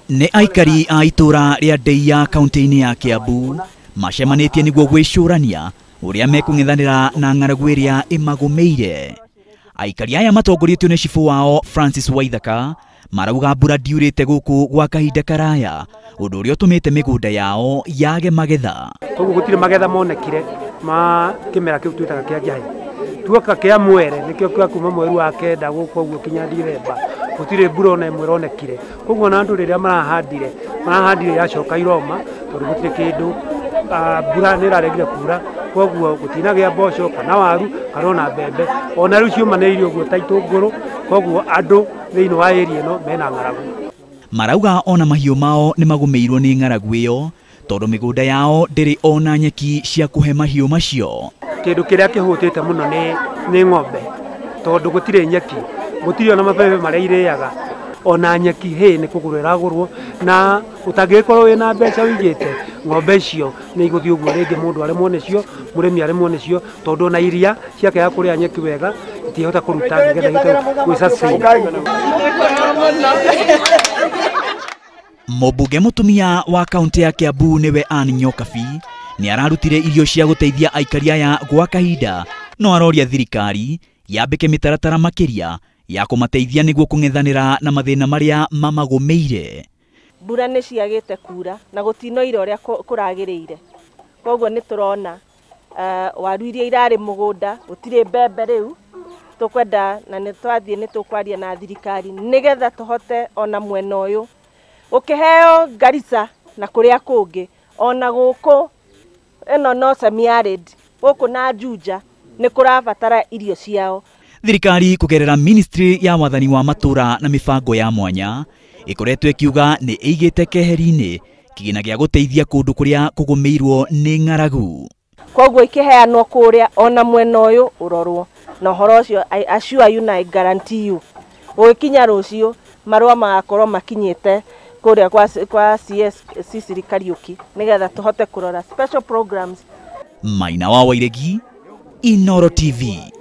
Nĩ aikari a itũra rĩa Ndeia kaunti-inĩ ya Kiambu macemanĩtie nĩguo gwĩcũrania ũrĩa mekũng'ethanĩra na ng'aragu ĩrĩa ĩmagũmĩire. Aikari aya matongoretio nĩ cibũ wao Francis Waithaka marauga mbura ndiurĩte gũkũ gwa kahinda karaya, ũndũ ũrĩa ũtũmĩte mĩgũnda yao yage magetha. Koguo gũtirĩ magetha monekire ma kĩmera kĩu twĩtaga kĩa njahi. Tuoka kĩa mwere nĩkĩo kĩa kuma mweri wa kenda gũkũ ũguo kinya Dithemba gũtirĩ mbura ona ĩmwe ĩronekire. Koguo ona andũ rĩrĩa marahandire yacoka iroma tondũ gũtirĩ kĩndũ, mbura nĩ ĩraregire kura, koguo gũtinagĩa mboco kana waru kana ona mbembe, ona rĩu ciũmanĩrĩirie ũguo ta itũngũrũ, koguo andũ thĩinĩ wa area ĩno mena ng'aragu. Marauga ona mahiũ mao nĩ magũmĩirwo nĩ ng'aragu ĩyo tondũ mĩgũnda yao ndĩrĩ ona nyeki cia kũhe mahiũ macio. Kĩndũ kĩrĩa kĩhũtĩte mũno nĩ ng'ombe tondũ gũtirĩ nyeki, gũtirĩ ona mabebe marĩa irĩaga, ona nyeki hĩ nĩ kũgũrwo ĩragũrwo, na ũtangĩgĩkorwo wĩna mbeca ũigĩte ng'ombe icio nĩ igũthiĩ ũguo rĩngĩ mũndũ aremwo nĩcio, mũrĩmi aremwo nĩcio, tondũ ona iria ciakĩaga kũrĩa nyeki wega itingĩhota kũruta nĩgetha ihote gwĩ-sustain. Mũmbunge mũtumia wa kaunti ya Kiambu nĩwe Ann Nyokabi nĩ ararutire irio cia gũteithia aikari aya gwa kahinda, no aroria thirikari yambĩke mĩtaratara makĩria ya kũmateithia nĩguo kũng'ethanĩra na mathĩna marĩa mamagũmĩire. Mbura nĩ ciagĩte kura na gũtinoira ũrĩa kũragĩrĩire, koguo nĩ tũrona waru iria irarĩ mũgũnda gũtirĩ mbembe rĩu tũkwenda, na nĩ twathiĩ nĩ tũkwaria na thirikari nĩgetha tũhote ona mwena ũyũ ũkĩheo Garissa na kũrĩa kũngĩ, ona gũkũ ĩno no semi-arid gũkũ na Juja nĩ kũrabatara irio ciao. Thirikari kũgerera ministry ya wathani wa matũra na mĩbango ya mwanya ĩkoretwo ĩkiuga nĩ ĩigĩte keheri-inĩ kĩgĩna gĩa gũteithia kũndũ kũrĩa kũgũmĩirwo nĩ ng'aragu. Koguo ikĩheanwo kũrĩa ona mwena ũyũ ũrorwo, na ũhoro ũcio I assure you na I guarantee you gũgĩkinya rũciũ marũa magakorwo makinyĩte kũrĩa kwa CS Cecily Kariuki nĩgetha tũhote kũrora special programs. Maina wa Wairegi, Inooro TV.